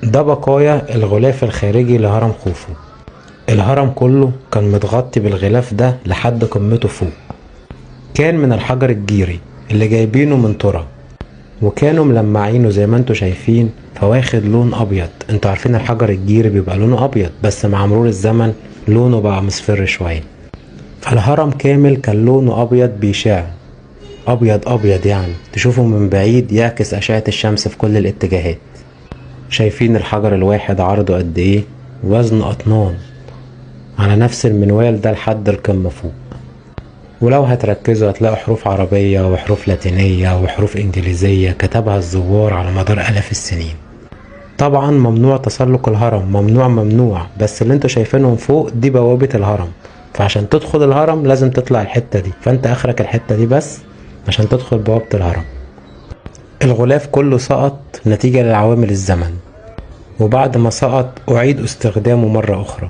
ده بقايا الغلاف الخارجي لهرم خوفو. الهرم كله كان متغطي بالغلاف ده لحد قمته فوق. كان من الحجر الجيري اللي جايبينه من ترى، وكانوا ملمعينه زي ما انتوا شايفين، فواخد لون ابيض. انتوا عارفين الحجر الجيري بيبقى لونه ابيض، بس مع مرور الزمن لونه بقى مصفر شوية. فالهرم كامل كان لونه ابيض بيشع ابيض ابيض، يعني تشوفه من بعيد يعكس اشعة الشمس في كل الاتجاهات. شايفين الحجر الواحد عرضه قد ايه؟ وزن اطنان، على نفس المنوال ده لحد القمة فوق. ولو هتركزوا هتلاقوا حروف عربية وحروف لاتينية وحروف انجليزية كتبها الزوار على مدار آلاف السنين. طبعا ممنوع تسلق الهرم، ممنوع ممنوع، بس اللي انتوا شايفينهم فوق دي بوابة الهرم، فعشان تدخل الهرم لازم تطلع الحتة دي، فانت اخرك الحتة دي بس عشان تدخل بوابة الهرم. الغلاف كله سقط نتيجة للعوامل الزمن، وبعد ما سقط أعيد استخدامه مرة أخرى.